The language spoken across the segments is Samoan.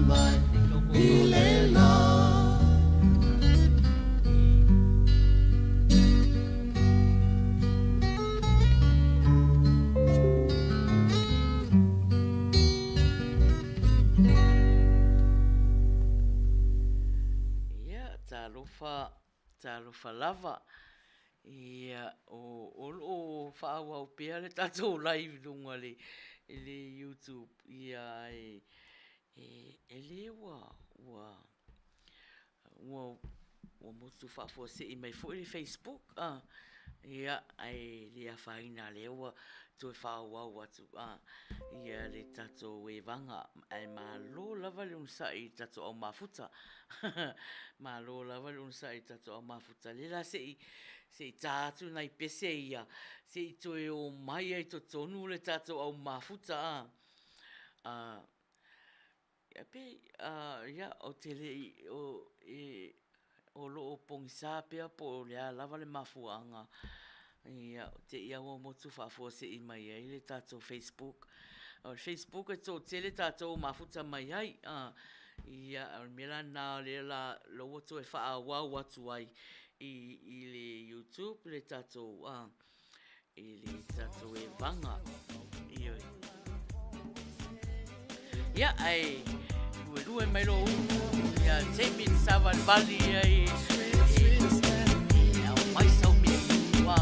Se i tau toe faaola Ia, talofa, talofa lava. Ia, o lo o faaauau pea le tatou live i luga i le YouTube, ia ae e le ua, ua, ua motu faafuasei mai foi le Facebook a, ia, ae le afaina o lea ua toe faaauau atu ia le tatou evaga. Ae malo lava le onosai i le tatou au mafuta. Malo lava le onosai i le tatou au mafuta. O lea la se i ta atu nai pese ia se i toe omai ai i totonu le tatou au mafuta a. Ia pei, ia ou te le i, o lo o pogisa pea po o le a lava le mafuaaga te i lava ua motu faafuasei mai ai le tatou facebook. O le facebook e toatele tatou o mafuta mai ai, ia o le mea la lena o lea la ua toe faaauau atu ai i le youtube le tatou i le tatou evaga. Ioe. Ia, ae luelue mai lou ulu ia taimi e savalivali ai e aumai sau mea inu a.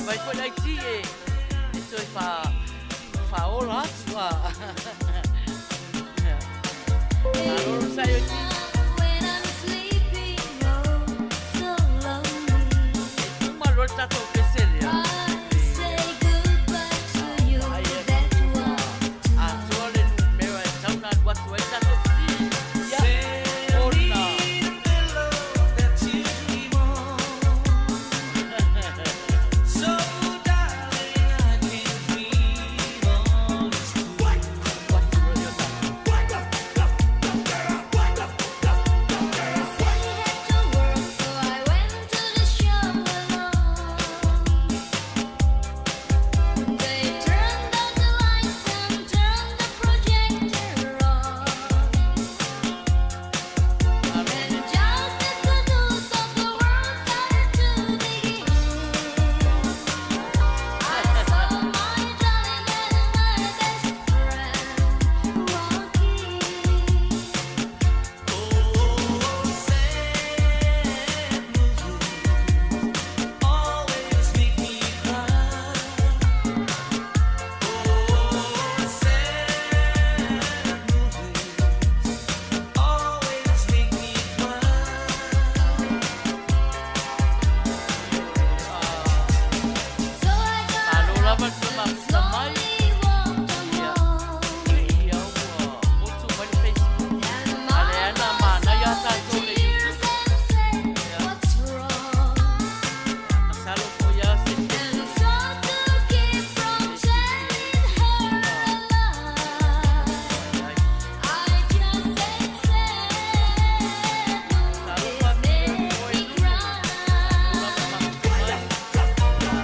Vaivai foi le IT e, e toe wha, whaola atu a. Malo lo sai o ti. E tuma loa le tatou pese lea. Atoa le numera e tau na alu atu ai tatou fesili. Ia, ona. Malo lava le toe mafuta mai. Ia, ia ua motu mai le Facebook. A lea na manaia tatou le YouTube. Ia, masalo foi a se pese. Talofa e lu. Malo lava le mafuta mai.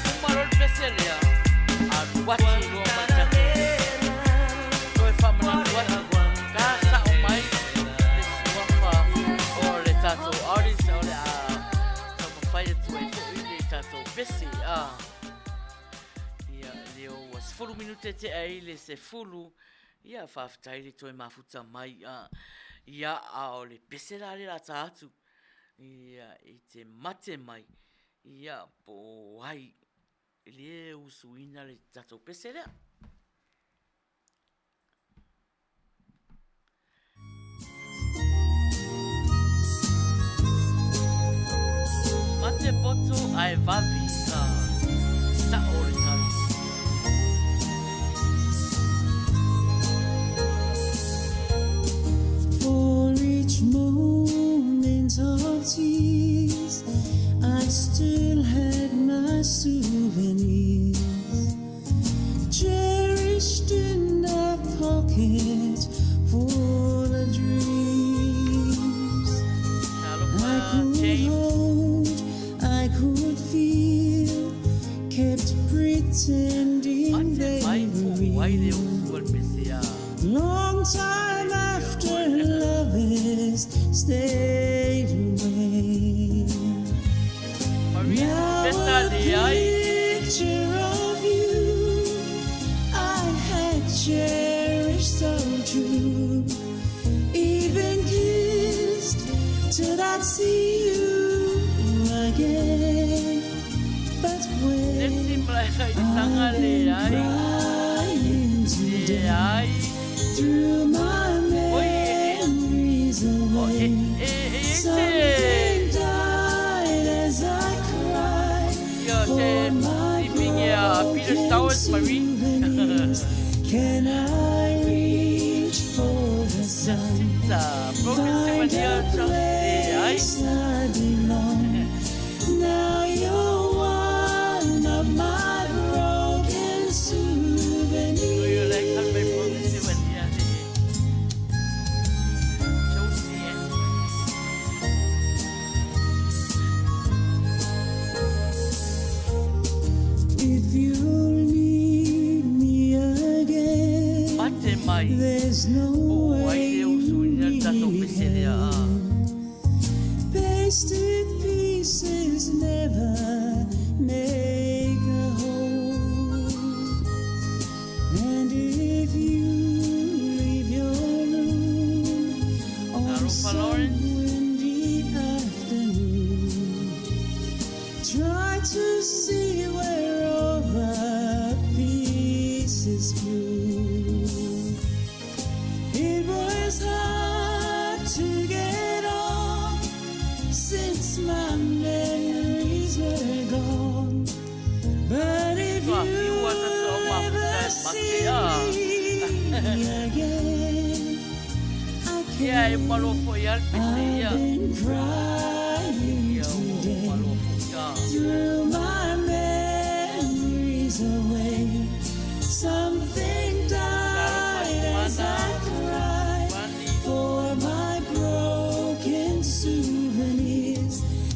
E uma loa le pese lea, alu atu loa ma le tatou toe faamanatu atu, ka sao mai le suafa o le tatou artist o le a taumafai atu ai foi le tatou pese. Ia, lea ua 10 minute tea ai le 10, ia faafetai le toe mafuta mai. Ia, a o le pese la lea o le a ta atu, ia, i te mate mai, ia, po o ai lea e usuina le tatou pese lea. Mate poto ae vave ka sa'o le tali. For each moment of tears, I still had my souvenirs cherished in a pocket full of dreams. Talofa I could James. hold, I could feel, kept pretending Mate they mai were po o ai le real. usu a le pese a. Long time after lovers stayed away. Marie Now Silvesta a leai. picture of you I had cherished so true, even kissed till I'd see you again. But when Leti malae i sanga I've been leai. crying today Leai. through my Oi e e. memories O e away, e e e se. something died as I cried Ia for te my sleeping ia Peter broken Stowers Marie. souvenirs. Can I reach for the sun? Jacinta Broken Find Souvenir a Just leai. place I belong. mai There's no po o ai way lea you ua suiina le tatou really pese lea a. can. Pasted pieces never make a whole. And if you leave your room on Talofa some Lawrence. windy afternoon, try to see where all the pieces flew. It was hard to get on since my memories were gone. But if Matua fiu a you tatou au ever mafuta e mate see a. me again, I Ia e can't. malo foi a le pese I've ia. been crying Ia ua today. malo foi a. Threw my memories away. Something Talofa died as Ivana. I cried Vani. for my broken souvenirs.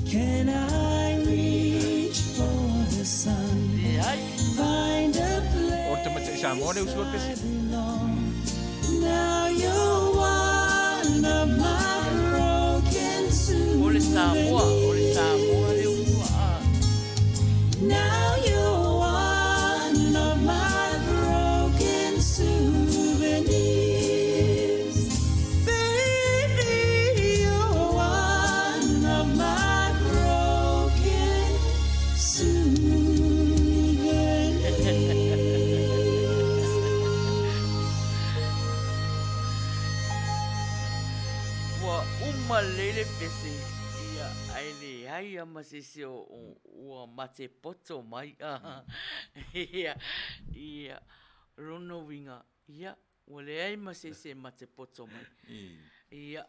Can I reach for the sun? Leai. Find a O le tamatai place Samoa le usu o le I pese. belong. Now you're one of my broken O le Samoa, o le Samoa le souvenirs. usu a. Now you're one of my broken souvenirs. Baby, you're one of my broken souvenirs. Ua uma lelei le pese, ia, ae leai lava ma se isi ua mate poto mai. Ia, ia, lona uiga, ia, ua leai ma se isi e mate poto mai. Ia,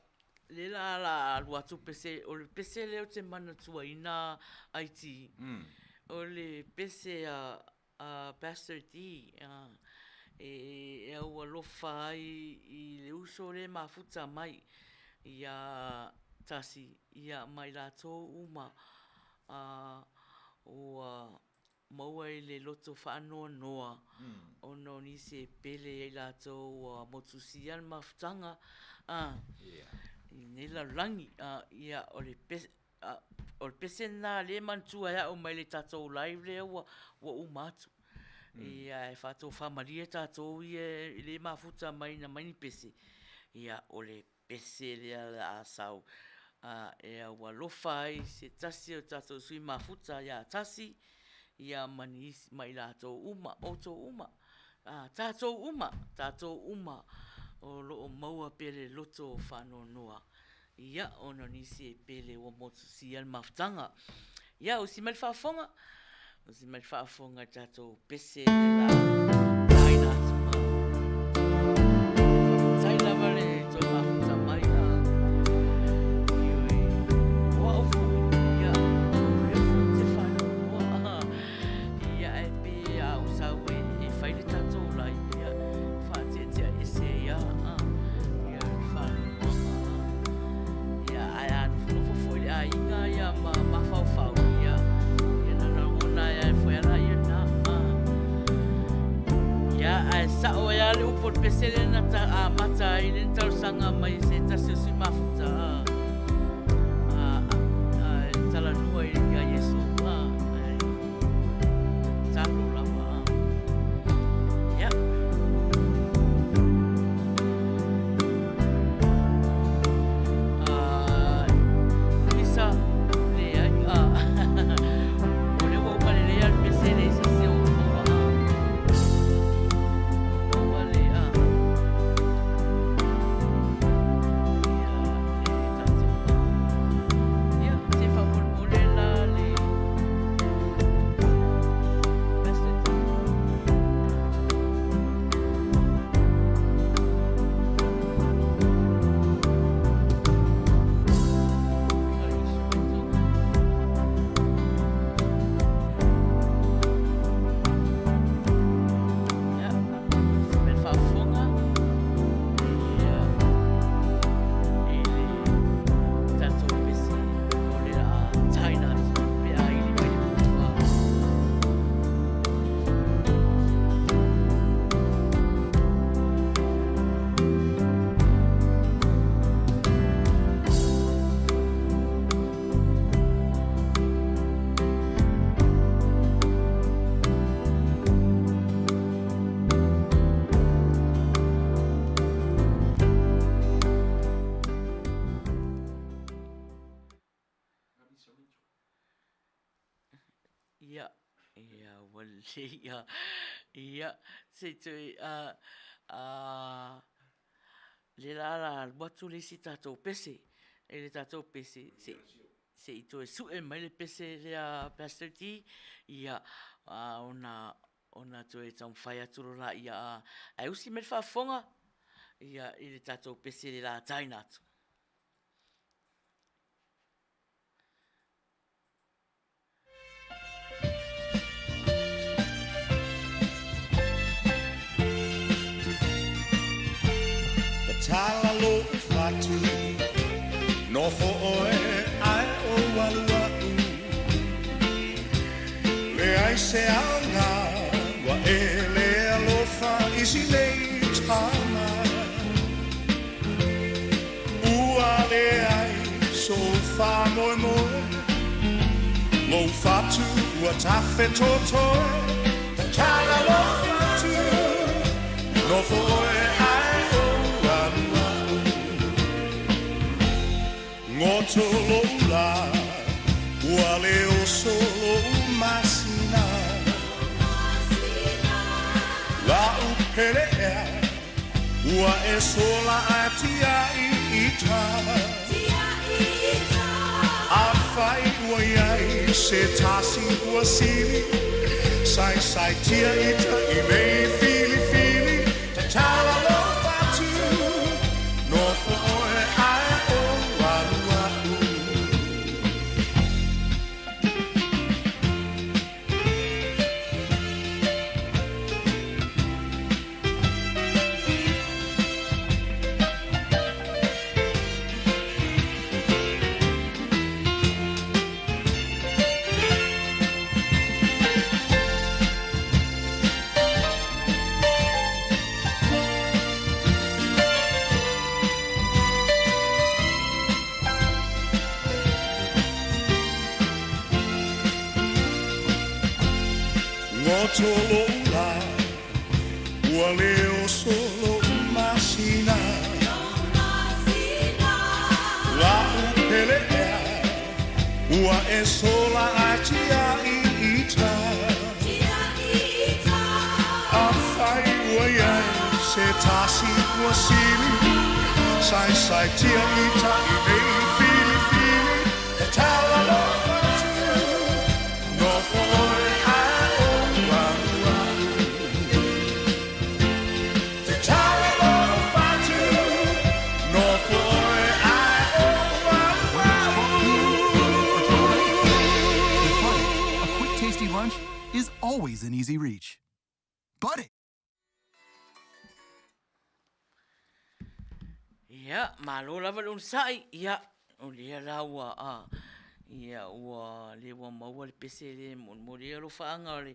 lea la o le a alu atu pese, o le pese lea ou te manatuaina IT, o le pese a a Pastor D, e aualofa ai i le uso lea e mafuta mai iā Tasi, ia ma i latou uma ua maua i le loto faanoanoa ona o nisi e pele ia i latou ua motusia le mafutaga i lenei lalolagi. Ia, o le pese O le pese lena lea e manatua e au mai le tatou live lea ua uma atu. Ia e faatofamalie tatou ia e le mafuta mai na mai ni pese, ia o le pese lea o le a sau e aualofa ai se tasi o tatou sui mafuta ia Tasi ia ma nisi ma i latou uma, outou uma, tatou uma, tatou uma o lo o maua pea le loto faanoanoa Ia, ona o nisi e pele ua motusia le mafutaga. Ia, usi mai le faafofoga, usi mai le faafofoga i le tatou pese lea la taina atu. Faafetai lava le toe mafuta mai. Ioe, o au foi, ia, o lea foi ou te faanoanoa. Ia, ae pe a ou sau e fai le tatou live, ia, faateatea ese ai lava. Ia, le faanoanoaga. Ia, ae a nofonofo foi le aiga ia ma mafaufau, ia, ia na lagona ai foi lava laia lena. Ia, ae sao ai lava le upu o le pese lea na amata ai lea na talosaga mai e se tasi o sui mafuta, a, e talanoa ia Iesu, ae tatalo lava. Ia. Luisa, leai, o lea ua uma lelei lava le pese e leai se isi o maua. Maua le, ia, le Ua lelei a. Ia, se i toe a, a, le la la alu atu le isi tatou pese, i le tatou pese, se i, se i toe sue mai le pese lea a Pastor T, ia, ona, ona toe taumafai atu loa laia, ae usi mai le faafofoga, ia, i le tatou pese le la taina atu. Tatala lou fatu, nofo oe ae ou alu a'u. Leai se aoga ua e le alofa i si nei tama. Ua leai sou faamoemoe, lou fatu ua tafetotoe. Tatala lou fatu, nofo oe ae ou alu a'u. Goto lou la, ua le oso lou masina. La'u pele ea, ua e sola ae tia'i ita. Afai ua i ai se tasi ua sili, saisaitia ita i nei filifili. Tatala lou fatu, nofo oe ae ou alu a'u. Goto lou la, ua le oso lou masina. La'u pele ea, ua e sola ae tia'i ita. Afai ua i ai se tasi ua sili, saisaitia ita i nei filifili. Tatala lou fatu, nofo oe ae ou alu a'u. Tatala lou fatu, nofo oe ae ou alu a'u. With Budit, a quick, tasty lunch is always in easy reach. Budit! Ia, malo lava le onosai, ia, o lea la ua, a, ia, ua, lea ua maua le pese lea e molimoli ai alofaaga o le,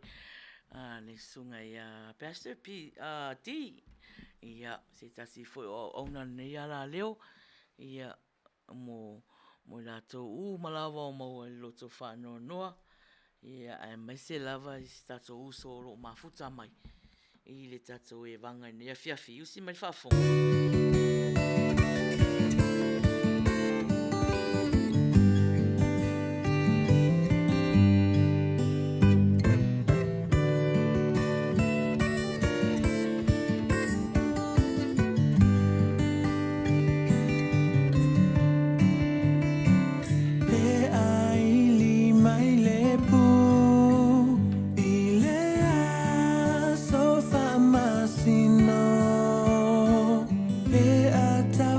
a, le susuga ia Pastor P, a, D, ia, se tasi foi o auauna o lenei alaleo, ia, mo i latou uma lava o maua i le loto faanoanoa, ia aemaise lava i si tatou uso o lo o mafuta mai i le tatou evaga i lenei afiafi. Usi mai le faafofoga. Pe a ili mai le pu i le aso faamasino, pe a.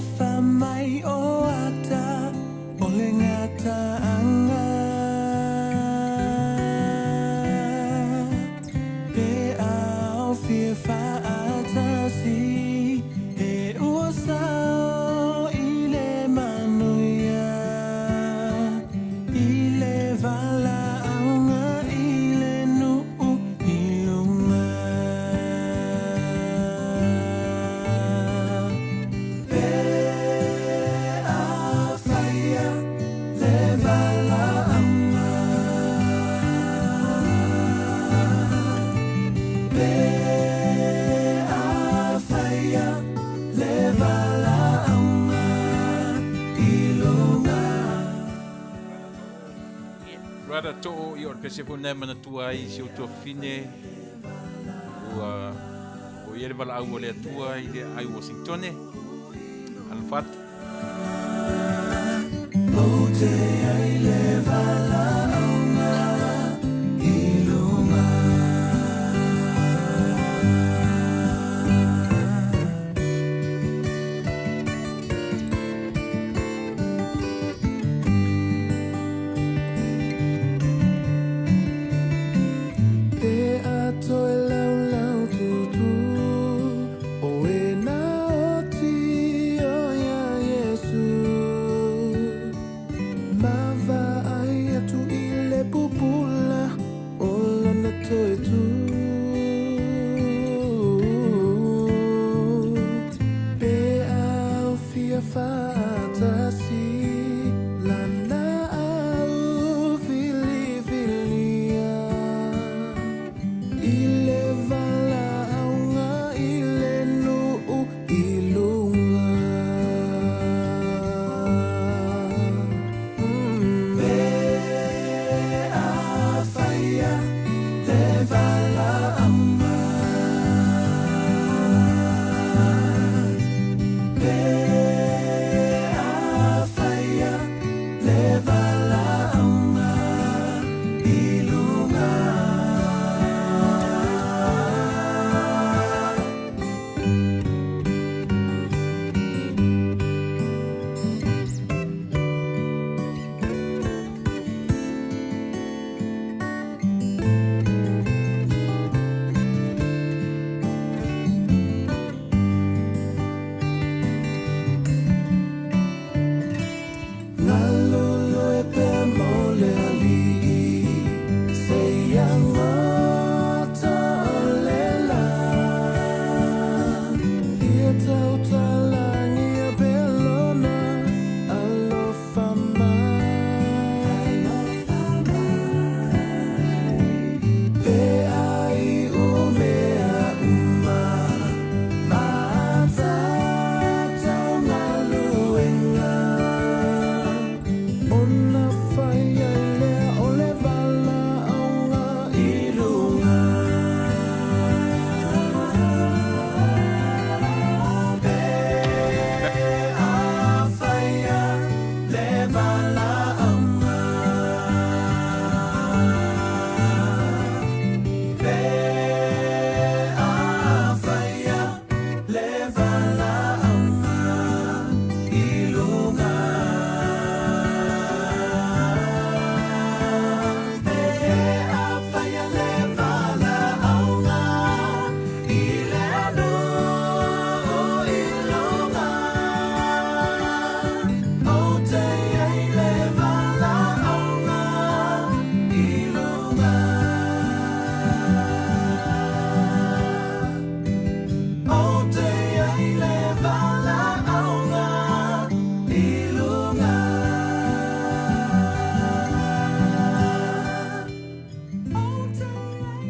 Brother To'o, ia o le pese foi lena e manatua ai si ou tuafafine ua o i ai le valaau a le Atua i le aai Washingtone. Alofa atu.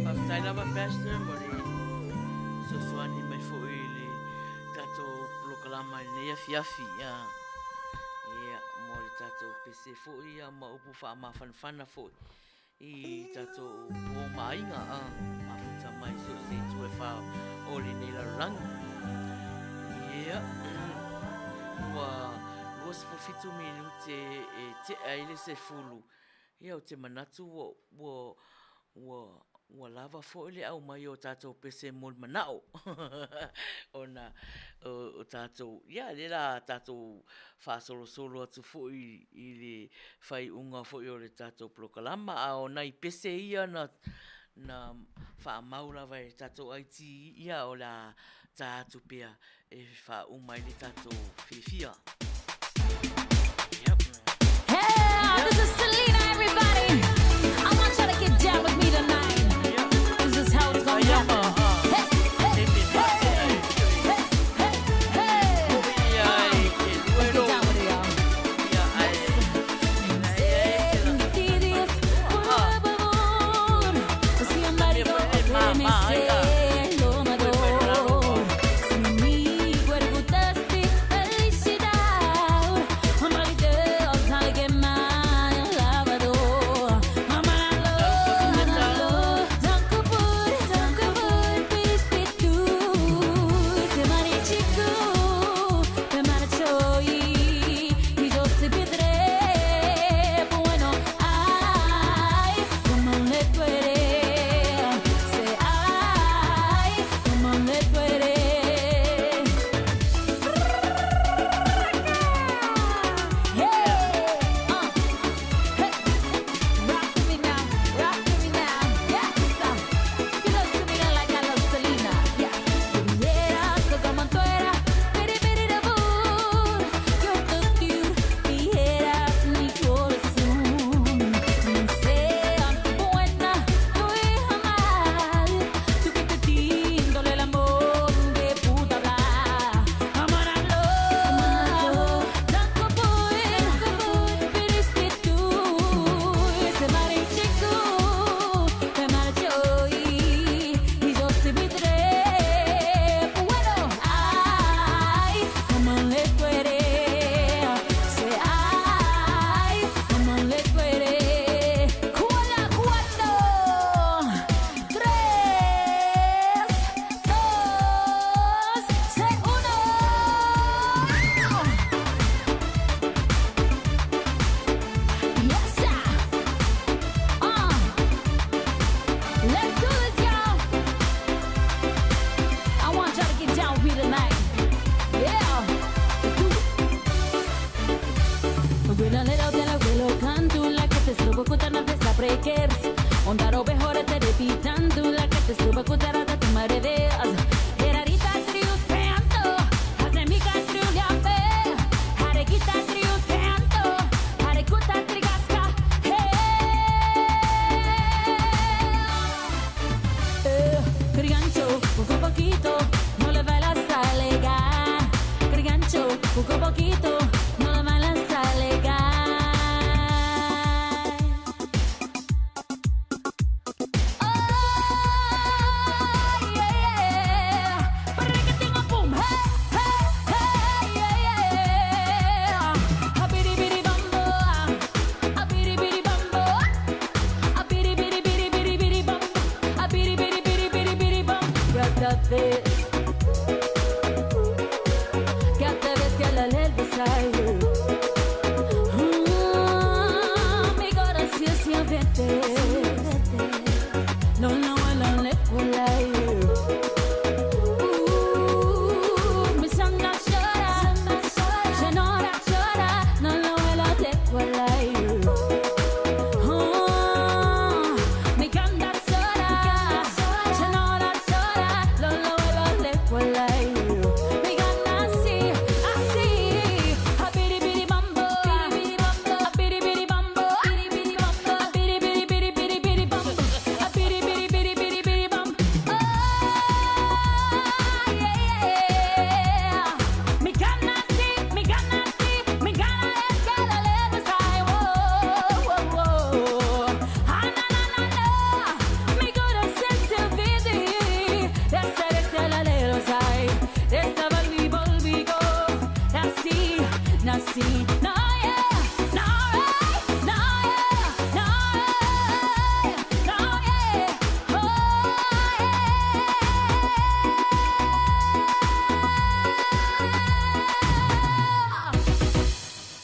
Faafetai lava Pastor mo le fesoasoani mai foi i le tatou polokalama i lenei afiafi. Ia, mo le tatou pese foi ia ma upu faamafanafana foi i tatou po ma aiga a mafuta mai so o se itu e wha o lenei lalolagi. Ia, ua 27 minute e tea ai le 10. Ia, ou te manatu ua, ua, ua, ua lava foi le aumai o tatou pese mo le manao. Ona o tatou, ia, lea la tatou faasolosolo atu foi i le faaiuga foi o le tatou polokalama, a o nai pese ia na, na faamau lava e le tatou IT, ia o le a ta atu pea e faauma ai le tatou fiafia. Yep. Hey, this is Selena, everybody. I want y'all to get down with me tonight. This is how it's gonna happen. Hey, hey, hey, hey, hey, hey. Let's get down with it, y'all.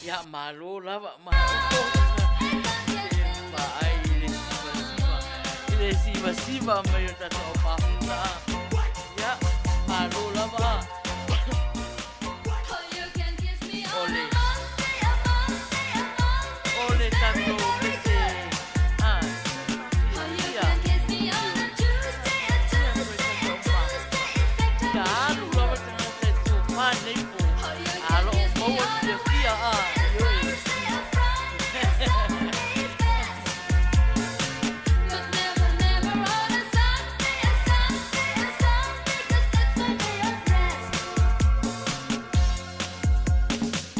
Ia, malo lava, malo. E vaai i le sivasiva, i le sivasiva mai o tatou aumafuta. Ia, malo lava. O le, o le tatou pese, ah, fiafia. Ia alu lava tagata e tofa nei po. A lo o maua le fiafia, ah, ioe.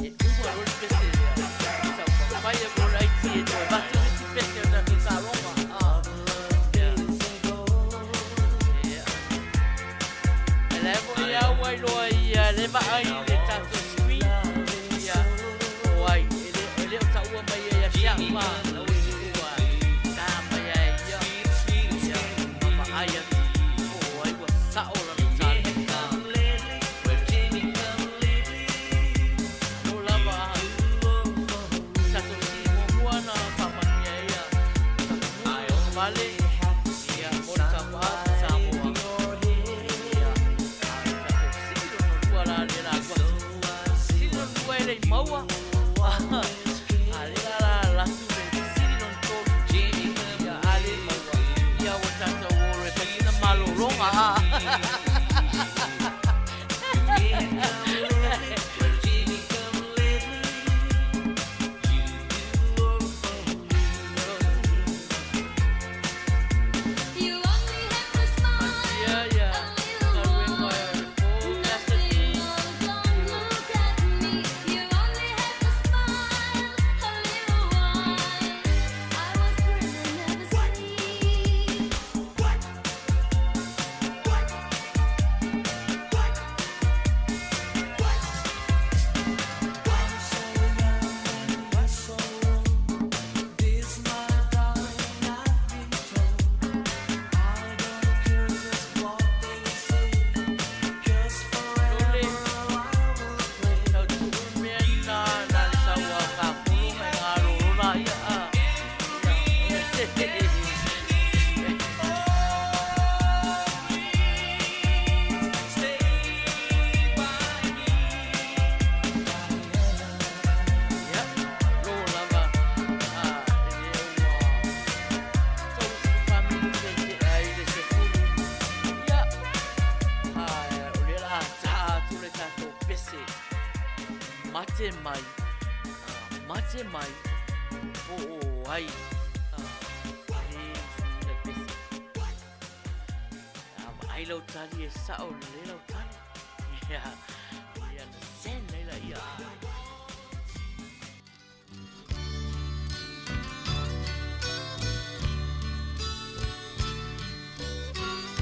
E uma loa le pese lea, taumafai e mo laiti e toe avatu le isi pese o le tatou taaloga. Ah, ia. Ia. E la e foi au ai loa ia le vaai i le tatou screen. Ia, o ai, e le, e le o taua mai ai ia te au ma, lau e tuua, ta mai ai ia. Ia, ma vaai atu, o ai ua sao lana tala. Lo lava a tatou sii muamua na faamanuia ia Tapunuu Vale, ia, mo le tapuaga Samoa. Ia, a o le tatou sii lona lua la lea la alu atu. Sili lona lua e le i maua. A lea la alu atu le sili lona tolu. Ia, a le maua. Ia, ua tatou o loa e fai sina malologa a. Manuia ia galuega o le po le aso lenei. mate mai, mate mai, po o ai, le le pese. A vaai lau tali e sa'o lelei lau tali. Ia, ia na send ai laia.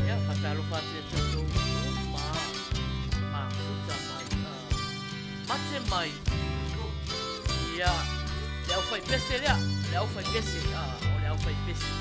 Ia, faatalofa atu ia te outou uma mafuta mai, mate mai, ia, le aufaipese lea, le aufaipese, o le aufaipese.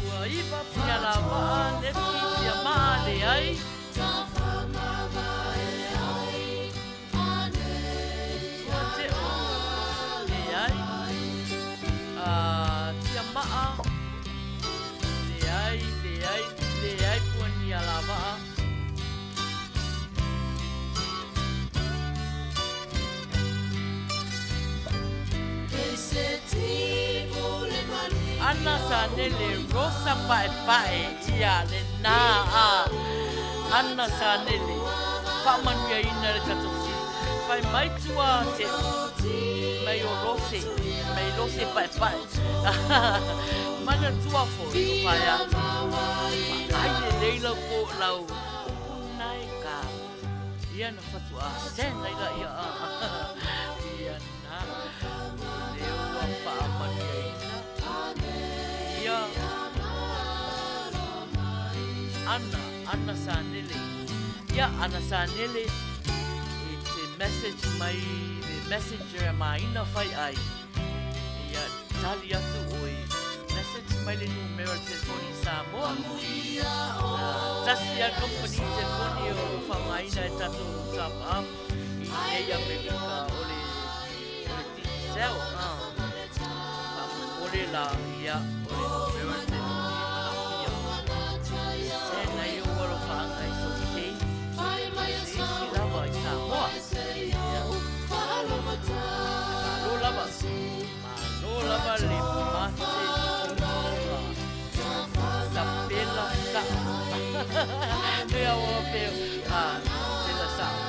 Ua iva pia lava nefi tia maa leai. Ua te o leai. Tia maa leai, leai, leai pua ni alavaa. Ana sa nele Rosa Paepae ia lenā a Ana sa nele faamanuiaina le tatou sili fai mai tua te mei o Rose mei Rose Paepae manatua foi o fai atu ai lelei lau po lau upu nae ka ia na fatuā send ai laia ia na o lea ua faamanuiaina ia Ana Ana Sanele ia Ana Sanele e te message mai le messenger e maina fai ai ia tali atu oi message mai le numera telefoni i Samoa tasi a company telefoni o lo o faaaogaina e tatou top up i nei Amerika o le o le Digicel faamolemole la ia o le numera telefoni e manaomia send ai ou alofaaga i Saute se isi lava i Samoa ia malo lava malo lava le mate sapela sa'o ia ua pe pela sa'o.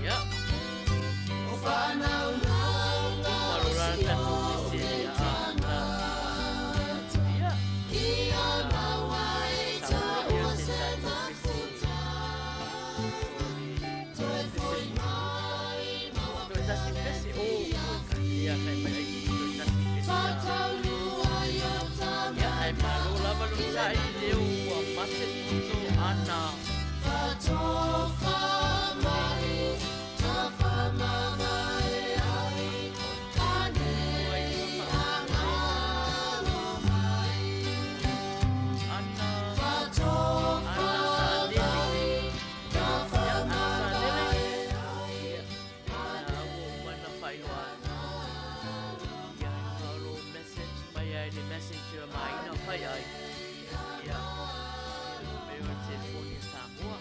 Ia. Malo la tatou pese ia na. Ia. Sa ia se tatou pese. Toe tasi pese. Oh, ia fai mai ai toe tasi pese. Ia ai malo lava lo sa'i leo ua mate poto ana. Ana Ana Sanele. Ia Ana Sanele. Ia na ua uma na faailoa atu. Ia i luga o lou message mai ai le messenger ma ina fai ai. Ia numera telefoni a Samoa.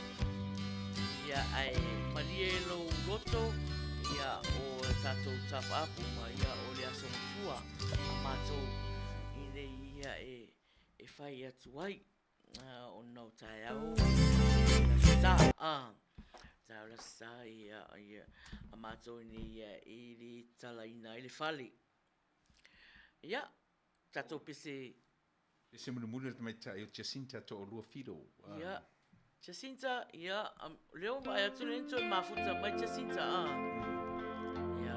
Ia ae malie lou loto ia o tatou top up uma ia o le aso gafua a matou i nei ia e e fai atu ai ona o taeao le sa a taeao le sa ia ia a matou i nei ia e le talaina ai le fale. Ia tatou pese. Pese mulimuli o le tamaitai o Jacinta To'olua Fido. Ia, Jacinta, ia, lea ua vaai atu lea na toe mafuta mai Jacinta, a. Ia,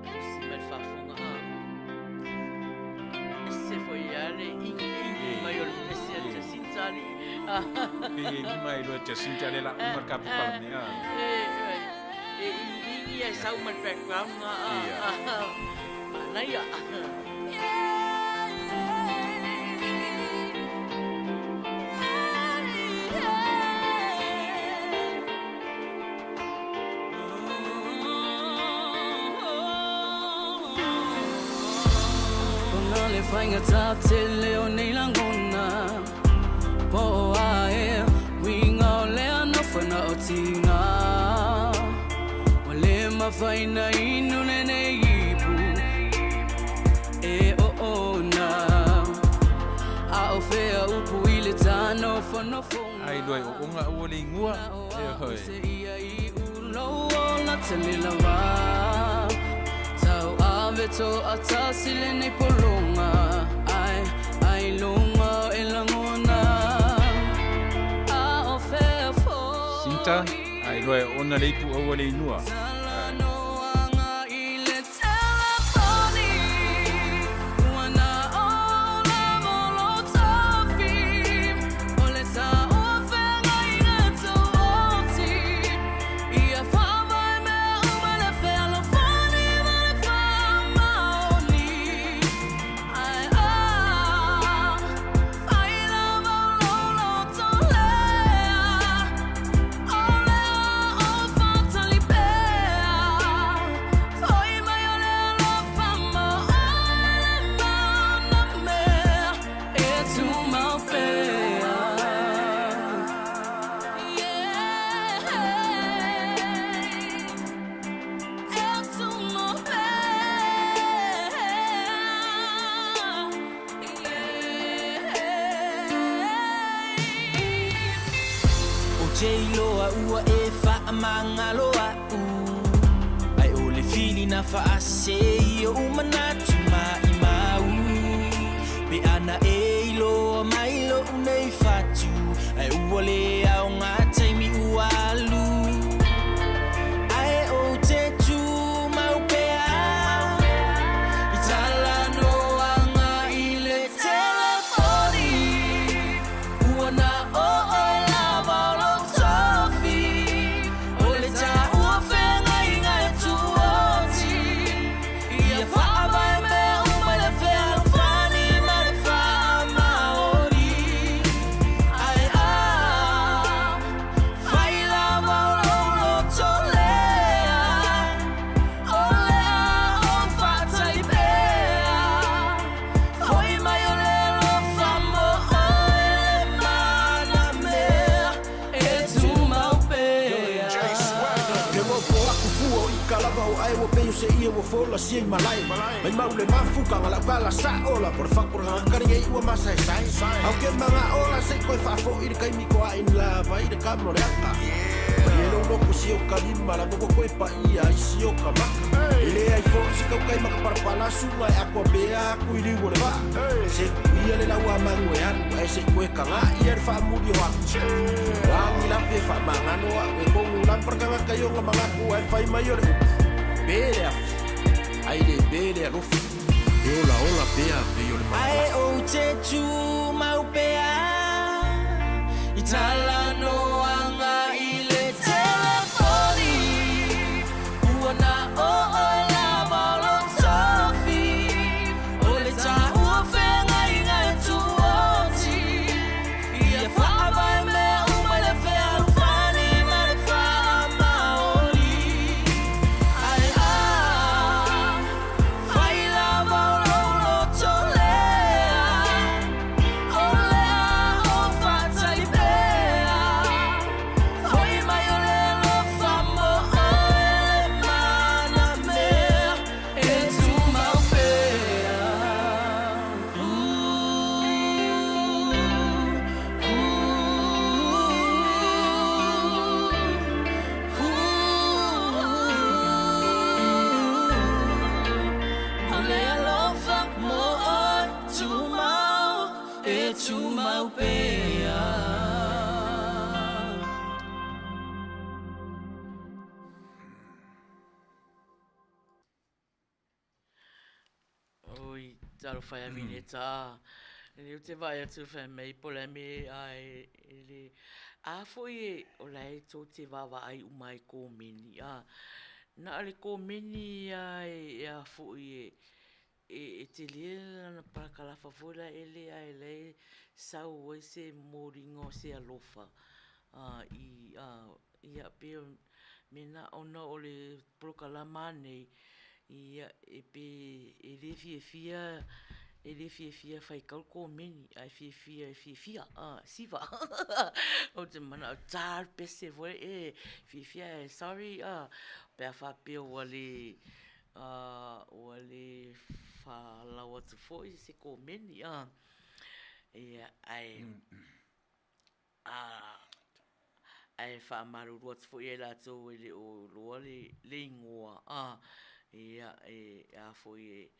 tusi mai le faafofoga, a. Ese foi lava le igiigi mai o le pese a Jacinta alii. Pei e lima ai loa Jacinta lea la uma le kapu palamea. E igiigi ia e sau mai le background nga. Manaia. Ona le faigata tele o nei lagona Po o a ea uiga o lea nofo na o tiga Ua le mafai na inu lenei ipu e oona A o fea upu i le tanofonofoga Ai loa e ooga aua le ingoa. E hoi. Se ia i ulou ola tele lava Tau ave toatasi lenei pologa Ai, ai luga e lagona A o fea Sinta, foi ai loa e oona le ipu aua le inua. Talanoaga i le telefoni Ua na o lava o lou tofi O le taua feagaiga tuoti Ia faavae mea uma le fealofani ma le faamaoni Ae a, fai lava o lou loto lea O lea o faatali pea Foi mai o le alofa mo oe le mana mea E tumau pea Yeah E tumau pea Yeah Ou te iloa ua e faamagalo a'u Ae o le filina faase i o'u manatu ma'imau Pe ana e iloa mai lo'u nei fatu Ae ua le aoga taimi ua alu Ae ou te tumau pea I talanoaga i le telefoni Ua na o oe lava o lou tofi O le taua feagaiga e tuoti Ia faavae mea uma i le fealofani ma le faamaoni Ae a, fai lava o lou loto lea O lea o faatali pea Foi mai o le alofa mo oe le mana mea E tumau pea Ke ua fo aku fua o ika lava o ae ua pei o se ia ua fola sia i malae. Mai mau le mafuka nga lau kala sa ola po le fakura nga kari ngei ua masa e sai. Au ke manga ola se i koe faafo i le kaimi ko a in lava i le kamo le aka. Mai e lou loko si o kalima la mo koe pa ia i si o ka maka. E le ai fo i se kaukai maka parapala sunga e akua pea aku i liu o le vaa. Se ia le lau a mangu e alu ae se i koe kanga ia le faamuli o aku. Wangi lape faamagano a'u e kogu laparakagaka i oga magaku ae fai mai o le upu. Pe le afi, ai le pe le alofa. E olaola pea pei o le Ae malalafa. ou te tumau pea I talanoaga i le telefoni Ua na o oe lava o lou tofi O le taua feagaiga e tuoti Ia faavae mea uma i le fealofani ma le faamaoni Ae a, fai lava o lou loto lea O lea o faatali pea Foi mai o le alofa mo oe le mana mea E tumau pea O le alofa mo oe tumau E tumau pea Oi, talofa e Amineta. Le ou te vaai atu fai mai po o le a mea e e le a foi e o la e tou te vaavaai uma ai komeni a. Na o le komeni lava e a foi e e tele lana parakalafa foi la ele ae la e sau ai se momoliga o se alofa i ia pei o mea na ona o le polokalama lava nei ia e pei e le fiafia e le fiafia e faitau le komeni ae fiafia e fiafia siva. Ou te manao e ta le pese foi e fiafia ae sorry pe a faapea ua le ua le faalau atu foi se komeni ia ae Ae faamalulu atu foi ia i latou e le o iloa le igoa, ia, e a foi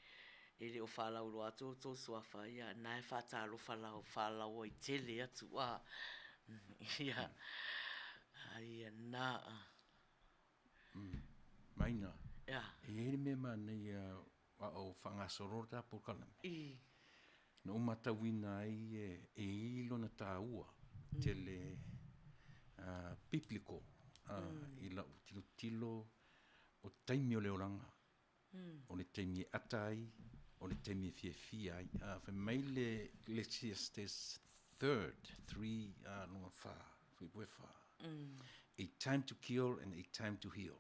e le o faalauiloa atu outou suafa, ia na e faatalofa faalauaitele atu, ia, ia na. Maina, e i ai le mea manaia a o faagasolo le ta polokalame, na ou matauina ai e i ai lona taua tele biblical i lau tilotilo o taimi o le olaga, o le taimi e ata ai, o le taimi e fiafia ai. Fai mai le Ecclesiastes third, 3 lona 4, fuaipua e 4, a time to kill and a time to heal.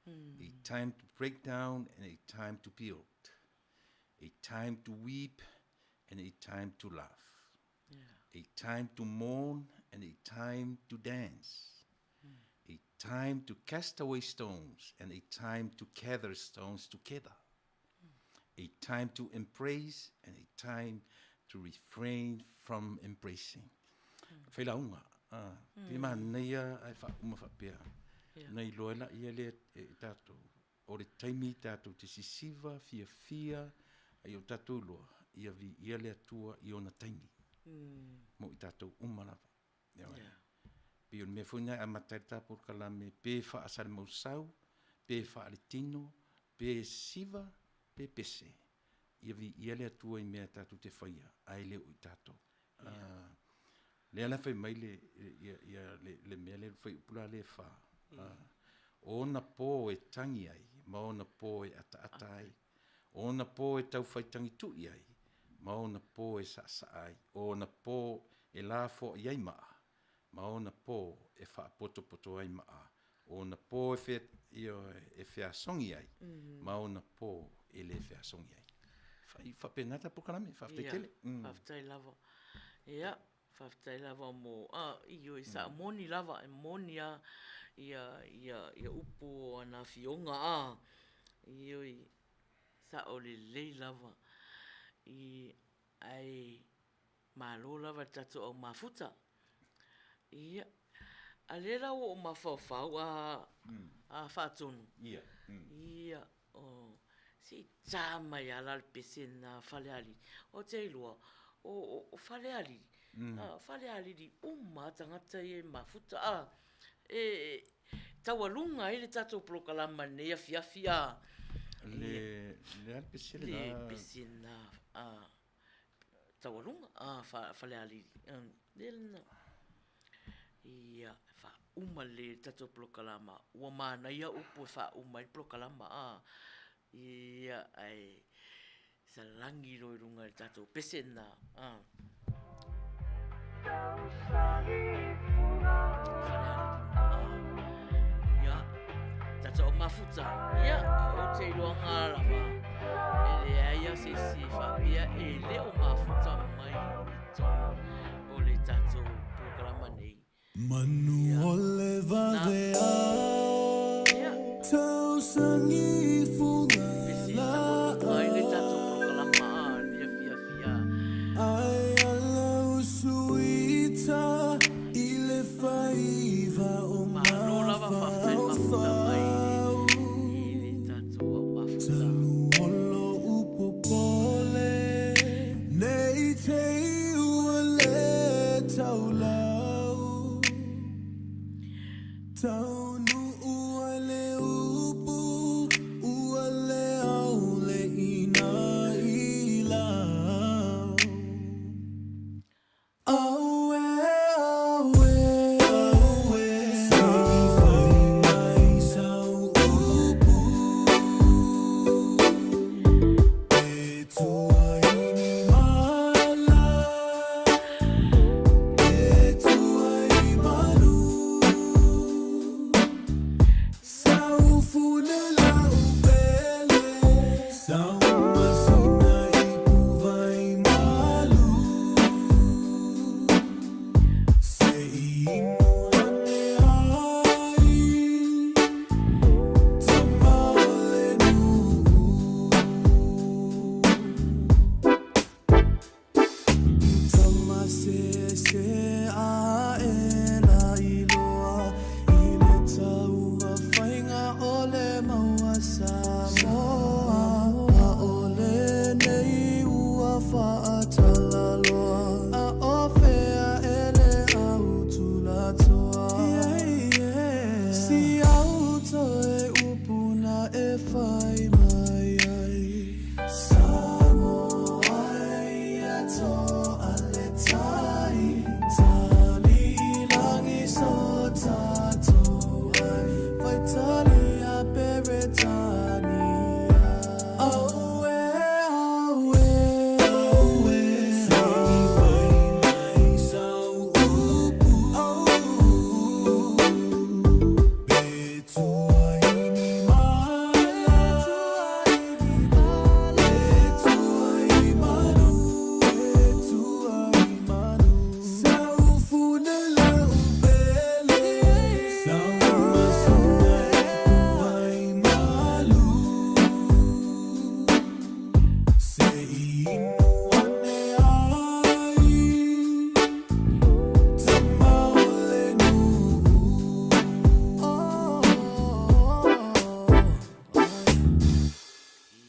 A time to break down and a time to build. A time to weep and a time to laugh. A time to mourn and a time to dance. A time to cast away stones and a time to gather stones together. A time to embrace and a time to refrain from embracing. Fai lauga, pe manaia ae faauma faapea, na iloa ai laia lea e tatou, o le taimi tatou te sisiva, fiafia, a ia o tatou iloa, ia viia le Atua i ona taimi, mo i tatou uma lava. Ioe. Pei o le mea foi lena e amata ai le ta polokalame, pe faa-Salemausau, pe faaletino, pe sisiva, pe pese, ia viia le Atua i mea tatou te faia, ae le o i tatou. Lea la fai mai le, ia, ia, le, le mea lea, le fuaiupu la lea e 4. O ona pō e tangi ai, ma ona pō e ataata ai. O ona pō e taufai tagituʻi ai, ma ona pō e saʻasaʻa ai. O ona pō e lafoaʻi ai maa, ma ona pō e faapotopoto ai maa. O ona pō e fe, ioe, e feasogi ai, ma ona pō e le feasogi ai. Fa, faapena ta polokalame, faafetai tele. Ia, faafetai lava. Ia, faafetai lava mo, a, ioe, sa moni lava, e moni lava ia, ia, ia upu o ana afioga, a, ioe, sao lelei lava. I, ae Malo lava i le tatou au mafuta. Ia, a lea la ua ou mafaufau a, a faatonu. Ia. Ia, o, se i ta mai lava la le pese lena a Falealili. Ou te iloa, o, o, o Falealili, a, Falealili uma lava tagata ia i mafuta, a. E, taualuga ai le tatou polokalama i lenei afiafi, a. Le, le a le pese lena? Le pese lena, a. Taualuga, a, Falealili, le lena. Ia, faauma lelei le tatou polokalama, ua manaia upu e faauma ai le polokalama, a. Ia, ae salagi loa i luga i le tatou pese lena, a. Ia, tatou au mafuta, ia, ou te iloaga lava, e leai lava se isi e faapea e le o mafuta mai i totonu o le tatou polokalama nei. Manu o le vaveao, tausagi fuga Ai le tatou polokalama a le afiafi a. Ai ala usuita i le faiva o Malo lava faafetai le mafuta mai i le tatou au mafuta. Taluolo upopole nei te ua le taulau Taunuu ai le upu ua le aole i nā ilau Auē, auē, auē, se i fai mai sau upu.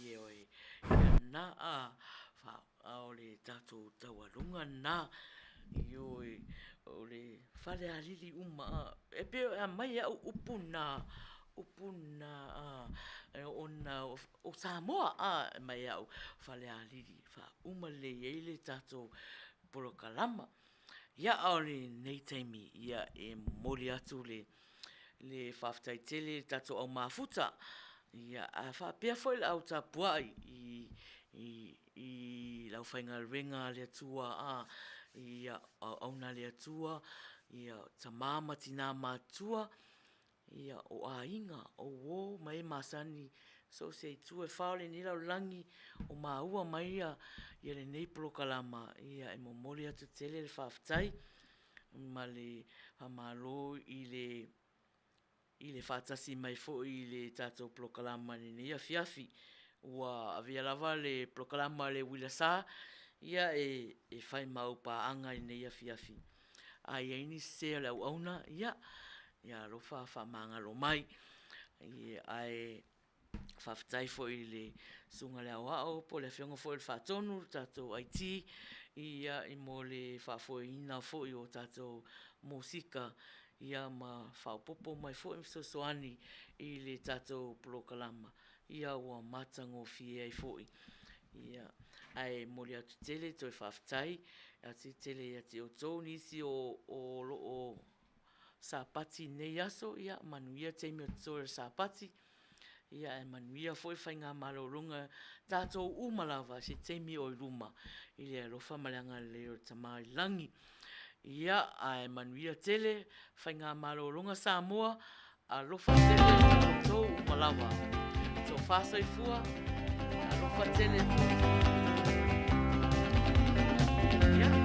Ioe, ia na a, wha, a o le tatou taualuga na, ioe, o le fale alili uma a, e pei e aumai au upu na, upu na a, ona o Samoa a, aumai au fale alili, faauma lelei ai le tatou polokalama. Ia, a o lenei taimi, ia, e momoli atu le le faafetai tele i le tatou au mafuta, ia, a faapea foi le au tapuai i, i, i le aufaigaluega a le Atua, a, ia, auauna a le Atua, ia, tama ma tina matutua, ia, o aiga, o uo ma e masani, so o se itu e fa o lenei lalolagi o maua mai ia lenei polokalama, ia e momoli atu tele le faafetai ma le faamalo i le i le faatasi mai foi i le tatou polokalama i lenei afiafi. Ua avea lava le polokalama a le Uila Sa ia e e fai ma au paaga i lenei afiafi. A i ai ni sese o le auauna, ia, ia alofa faamagalo mai. Ae faafetai foi i le Susuga i le Aoao po o le Afioga foi i le Faatonu, le tatou IT, ia, mo le faafoeina foi o tatou musika, ia ma faaopoopo mai foi ma fesoasoani i le tatou polokalama, ia ua matagofie ai foi. Ia, ae momoli atu tele toe faafetai atu tele ia te outou nisi o lo o Sapati i lenei aso, ia manuia taimi o totoe o le Sapati, ia ae manuia foi faiga malologa tatou uma lava i se taimi o i luma i le alofa ma le agalelei o le Tama i le Lagi. Ia, ae manuia tele faiga malologa Samoa, alofa tele i outou uma lava. Tofa soifua, alofa tele. Ia.